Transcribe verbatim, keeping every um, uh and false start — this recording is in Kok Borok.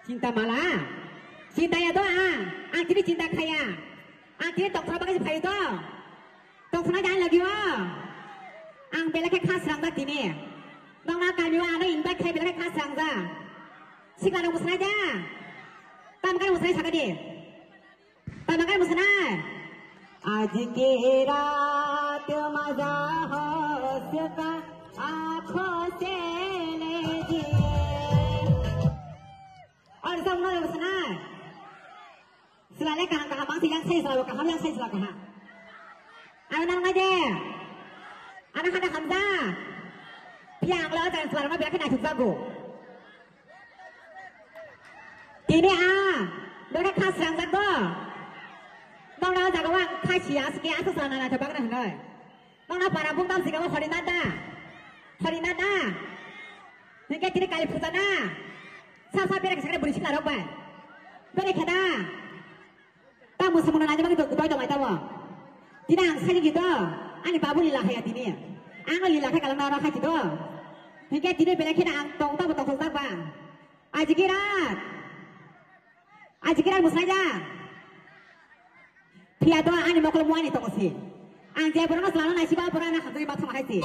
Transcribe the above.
Chinta mala. Chinta ya do ang. Ang tini chinta khaya. Ang tini tongthokna bagwi se phaio do. Tongthokna da lagio. Ang belai khe kha srangjak tini. Nokna kamio ano invite khai belai khe kha srangjak. Sikla rok mwsnai da. Tamo khe mwsnai sakadi. Tamo khe mwsnai. आज की रात मजा हो उसका आंखों से लीजिए। Ar sa mwnai rok mwsnai. Sila le kaham kaham bang si yang sai sila kaham yang sai sila kaham. Ano nang nai de. Ano hana hamja. Piang lo jang sila ma biak na thuk jago. Tini a. Dore khas rang jago. Nong na jago ang khai si as ke as sila na na thok bang na hnoi. Nong na para bung dam si ka hori na da. Hori na da. Hingke tini kali puja na. Sa sa bere kisa buri sila rok bai. Bere kheda. Ta musa muna nanya bagi doi doi doi tamo. Tini ang sagi gitu. Ani babu lila khaya tini. Ang lila khaya kalang nara khaya gitu. Hingke tini bere kheda ang tong tamo tong tong ba. Aji kirat. Aji kirat musai ja. Pia do ani mokol muani tong si. Ang je borok no selano nai si ba borok na khajai ba thong hai si.